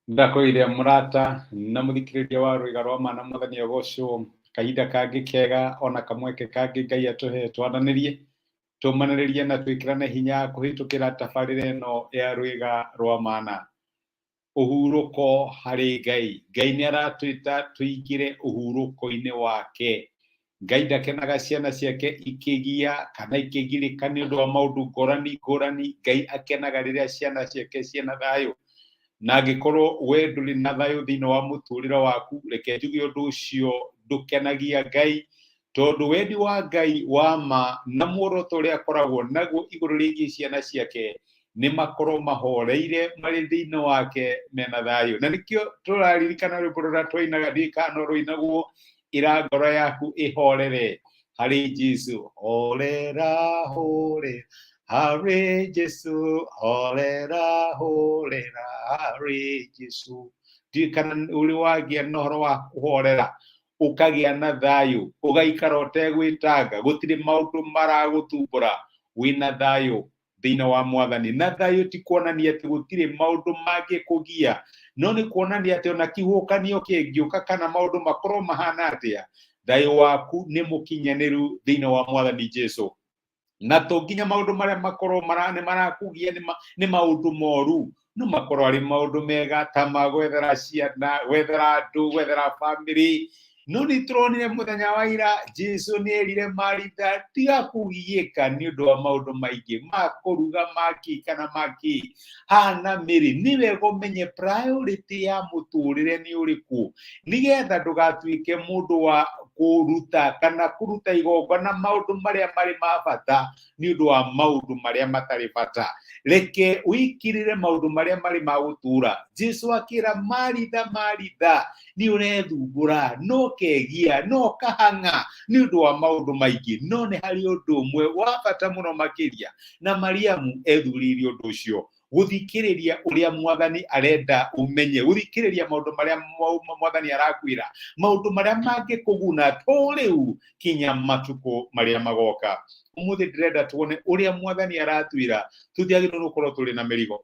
Ndakwĩire mũrata na mũthikĩrĩria wa rwĩga rwa ma na mwathani agocwo kahinda kangĩ kega ona kamweke kangĩ Ngai atũhe twananĩrie tũmanĩrĩrie na twĩkĩrane hinya kũhĩtũkĩra tabarĩra ĩno ya rwĩga rwa mana. Ũhurũko harĩ Ngai. Ngai nĩ aratwĩta tũingĩre ũhurũko-inĩ wake. Ngai ndakenaga ciana ciake ikĩgia kana ikĩgirĩka nĩ ũndũ wa maũndũ ngũrani ngũrani. Ngai akenaga rĩrĩa ciana ciake ciĩna thayũ. Na angĩkorwo we ndũrĩ na thayũ thĩinĩ wa mũtũrĩre waku, reke njuge ũndũ ũcio ndũkenagia Ngai, tondũ wendi wa Ngai wa ma na muoroto ũrĩa akoragwo naguo igũrũ rĩgiĩ ciana ciake nĩ makorwo mahoreire marĩ thĩinĩ wake mena thayũ. Na nĩkĩo tũraririkana rwĩmbo rũrĩa twainaga, ndiũĩ kana no rũinagwo, ĩra ngoro yaku ĩhorere harĩ Jesu. Horera, horera harĩ Jesu, horera, horera harĩ Jesu. Ndiũĩ kana ũrĩ wagĩa na ũhoro wa kũhorera, ũkagĩa na thayũ, ũgaikara ũtegwĩtanga, gũtirĩ maũndũ maragũthumbũra, wĩna thayũ thĩinĩ wa mwathani. Na thayũ ti kuonania atĩ gũtirĩ maũndũ mangĩkũgia, no nĩ kuonania atĩ ona kĩhuhũkanio kĩngĩũka kana maũndũ makorwo mahana atĩa, thayũ waku nĩ mũkinyanĩru thĩinĩ wa mwathani Jesu. Na to nginya maũndũ marĩa makorwo nĩ marakũgia nĩ maũndũ moru, no makorwo arĩ maũndũ mega ta ma gwethera ciana, gwethera andũ, gwethera bamĩrĩ. No nĩ tũronire mũthenya wa ira Jesu nĩ erire Maritha, tiga kũgiĩka nĩ ũndũ wa maũndũ maingĩ ma kũruga maki kana maki hana mĩrĩ. Nĩ wega ũmenye priority ya mũtũrĩre nĩ ũrĩkũ, nĩgetha ndũgatuĩke mũndũ wa kũruta kana kũruta igongona maũndũ marĩa marĩ ma bata nĩ ũndũ wa maũndũ marĩa matarĩ bata. Reke ũikirĩre maũndũ marĩa marĩ ma gũtũũra. Jesu akĩra Maritha, Maritha, nĩ ũrethumbũra no kegia no kahang'a nĩ ũndũ wa maũndũ maingĩ, no nĩ harĩ ũndũ ũmwe wa bata mũno makĩria. Na Mariamu ethurĩire ũndũ ũcio, gũthikĩrĩria ũrĩa mwathani arenda ũmenye, gũthikĩrĩria maũndũ marĩa mwathani arakwĩra, maũndũ marĩa mangĩkũguna to rĩu kinya matukũ marĩa magoka. Ũmũthĩ ndĩrenda tuone ũrĩa mwathani aratwĩra tũtiagĩrĩirwo gũkorwo tũrĩ na mĩrigo.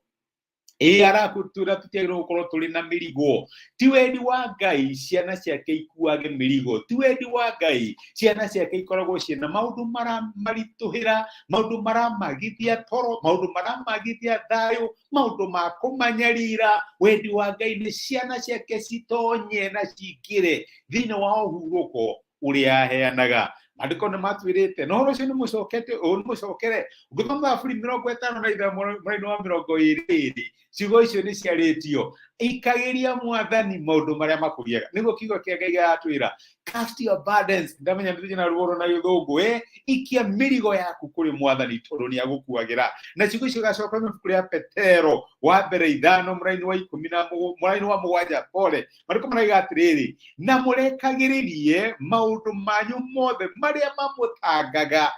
Ĩĩ, aratwĩra tũtiagĩrĩirwo gũkorwo tũrĩ na mĩrigo. Ti wendi wa Ngai ciana ciake ikuage mĩrigo. Ti wendi wa Ngai ciana ciake ikoragwo ciĩna maũndũ maramaritũhĩra, maũndũ maramagithia toro, maũndũ maramagithia thayũ, maũndũ ma kũmanyarira. Wendi wa Ngai nĩ ciana ciake citonye na cingĩre thĩinĩ wa ũhurũko ũrĩa aheanaga. Maandĩko nĩ matwĩrĩte na ũhoro ũcio nĩ mũcokete, nĩ mũcokere. Ũngĩthoma Thaburi 55 mũraini wa 22, ciugo icio nĩ ciarĩtio, ikagĩria mwathani maũndũ marĩa makũgiaga. Nĩguo kiugo kĩa Ngai gĩratwĩra, cast your burdens, ndamenya nĩ na ruo na gĩthũngũ, ikia mĩrigo yaku kũrĩ mwathani tondũ nĩ agũkuagĩra. Na ciugo icio igacoka ibuku rĩa Petero wa mbere 5 mũraini wa ikũmi na mũraini wa 7, pole, marĩkũ maraiga atĩrĩrĩ, na mũrekagĩrĩrie maũndũ manyu mothe marĩa mamũtangaga,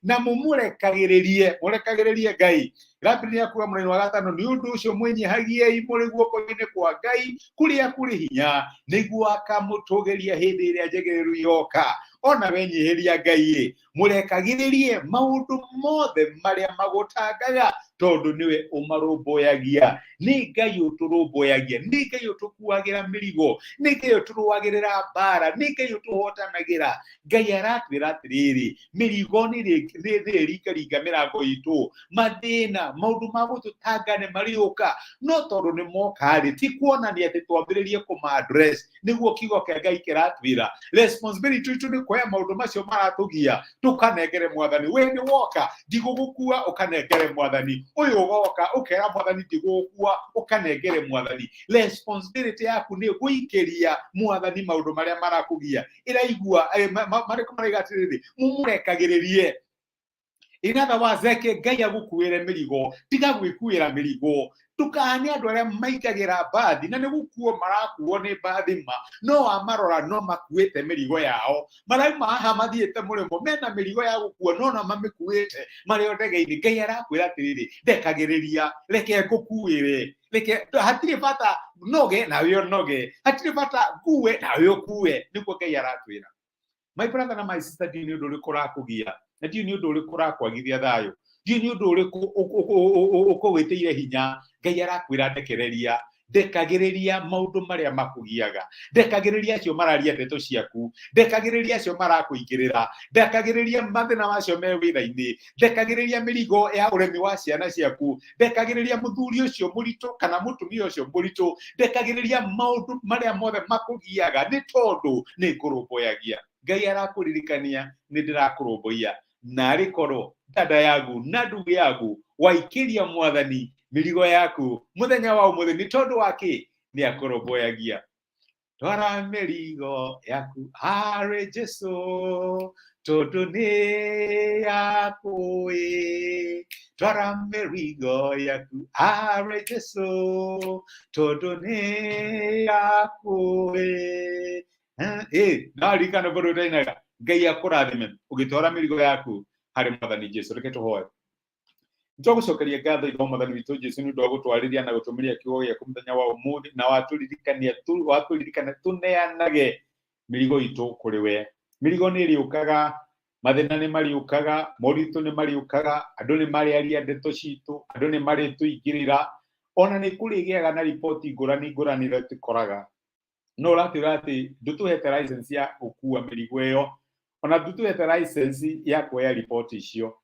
na mũmũrekagĩrĩrie, mũrekagĩrĩrie Ngai. Rambĩrĩria kuga mũraini wa 5, nĩ ũndũ ũcio mwĩnyihagiei mũrĩ guoko-inĩ kwa Ngai kũrĩa kũrĩ hinya, nĩguo akamũtũgĩria hĩndĩ ĩrĩa njagĩrĩru yoka. Ona wenyihĩria Ngai-ĩ, mũrekagĩrĩrie maũndũ mothe marĩa magũtangaga, tondũ nĩwe ũmarũmbũyagia. Nĩ Ngai ũtũrũmbũyagia, nĩ Ngai ũtũkuagĩra mĩrigo, nĩ Ngai ũtũrũagĩrĩra mbara, nĩ Ngai ũtũhotanagĩra. Ngai aratwĩra atĩrĩrĩ, mĩrigo nĩ ĩringaringa mĩrango itũ, mathĩna, maũndũ ma gũtũtanga nĩ marĩũka, no tondũ nĩ moka-rĩ, ti kuonania atĩ twambĩrĩrie kũma-address. Nĩguo kiugo kĩa Ngai kĩratwĩra, responsibility itũ nĩ kuoya maũndũ macio maratũgia tũkanengere mwathani. We nĩ woka, ndigũgũkua, ũkanengere mwathani. Ũyũ ũgoka, ũkera mwathani ndigũgũkua, ũkanengere mwathani. Responsibility yaku nĩ gũikĩria mwathani maũndũ marĩa marakũgia. Ĩraigua, marĩkũ maraiga atĩrĩrĩ, mũmũrekagĩrĩrie. In other words, reke Ngai agũkuĩre mĩrigo, tiga gwĩkuĩra mĩrigo. Ndũkahane andũ arĩa maingagĩra mbathi na nĩ gũkuo marakuo nĩ mbathi ma, no wamarora no makuĩte mĩrigo yao. Marauma haha mathiĩte mũrĩmo mena mĩrigo ya gũkua, no na mamĩkuĩte marĩ o ndege-inĩ. Ngai arakwĩra atĩrĩrĩ, ndekagĩrĩria, reke ngũkuĩre. Reke, hatirĩ bata noge nawe ũnoge, hatirĩ bata ngue nawe ũkue. Nĩguo Ngai aratwĩra. My brother na my sister, ndiũĩ nĩ ũndũ ũrĩkũ ũrakũgia, na ndiũĩ nĩ ũndũ ũrĩkũ ũrakwagithia thayũ, ndiũĩ nĩ ũndũ ũrĩkũ ũkũwĩtĩire hinya. Ngai arakwĩra ndekereria, Ndekagĩrĩria maũndũ marĩa makũgiaga, ndekagĩrĩria acio mararia ndeto ciaku, ndekagĩrĩria acio marakũingĩrĩra, ndekagĩrĩria mathĩna macio me wĩra-inĩ, ndekagĩrĩria mĩrigo ya ũremi wa ciana ciaku, ndekagĩrĩria mũthuri ũcio mũritũ kana mũtumia ũcio mũritũ, ndekagĩrĩria maũndũ marĩa mothe makũgiaga, nĩ tondũ nĩ ngũrũmbũyagia. Ngai arakũririkania, nĩ ndĩrakũrũmbũiya. Narĩ korwo dada yagu na ndugu yagu waikĩria Mwathani mĩrigo yaku mũthenya wa ũmũthĩ, nĩ tondũ wa kĩ? Nĩ akũrũmbũyagia. Twara mĩrigo yaku harĩ Jesu, tondũ nĩ akũĩ. Twara mĩrigo yaku harĩ Jesu, tondũ nĩ akũĩ. Ĩ no ririkana bũrũri ũtainaga. Ngai akũrathime ũgĩtwara mĩrigo yaku harĩ Mwathani Jesu. Reke tũhoe. Nĩtwagũcokeria ngatho, Ithe wa Mwathani witũ Jesu, nĩ ũndũ wa gũtwarĩria na gũtũmĩria kiugo gĩaku mũthenya wa ũmũthĩ, na watũririkania watũririkana tũneanage mĩrigo itũ kũrĩ we. Mĩrigo nĩ ĩrĩũkaga, mathĩna nĩ marĩũkaga, moritũ nĩ marĩũkaga, andũ nĩ marĩaria ndeto citũ, andũ nĩ marĩtũingĩrĩra, ona nĩ kũrĩgĩaga na riboti ngũrani ngũrani iria tũkoraga. No ũratwĩra atĩ ndũtũhete license ya gũkua mĩrigo ĩyo, ona ndũtũhete license ya kuoya riboti icio.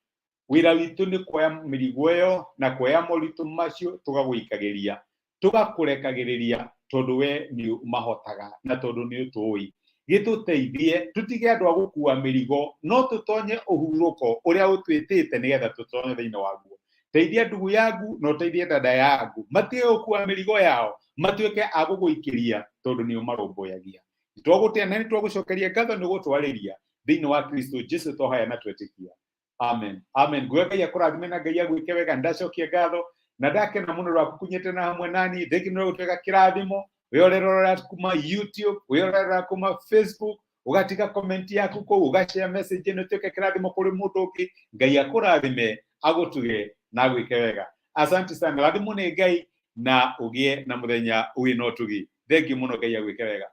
Wĩra witũ nĩ kuoya mĩrigo ĩyo na kuoya moritũ macio, tũgagũikagĩria, tũgakũrekagĩrĩria, tondũ we nĩ ũmahotaga na tondũ nĩ ũtũĩ. Gĩtũteithie tũtige andũ a gũkua mĩrigo, no tũtonye ũhurũko ũrĩa ũtwĩtĩte nĩgetha tũtonye thĩinĩ waguo. Teithia ndugu yaku na ũteithie dada yaku matige gũkua mĩrigo yao, matuĩke a gũgũikĩria, tondũ nĩ ũmarũmbũyagia. Nĩtwagũtĩa na nĩtwagũcokeria ngatho nĩ gũtwarĩria thĩinĩ wa Kristo Jesu twahoya na twetĩkia. Amen, amen. Nguga Ngai akũrathime na Ngai agwĩke wega. Ndacokia ngatho na ndakena mũno rwaku kunyitana hamwe nani. Thengi nĩ gũtuĩka kĩrathimo. We ũrerorera kuma YouTube, we ũrerorera kuma Facebook, ũgatiga comment yaku kũu, ũgashare message ĩno ĩtuĩke kĩrathimo kũrĩ mũndũ ũngĩ. Ngai akũrathime, agũtuge na agwĩke wega. Asante sana, rathimwo nĩ Ngai na ũgĩe na mũthenya wĩna ũtugi. Thengiũ mũno, Ngai agwĩke wega.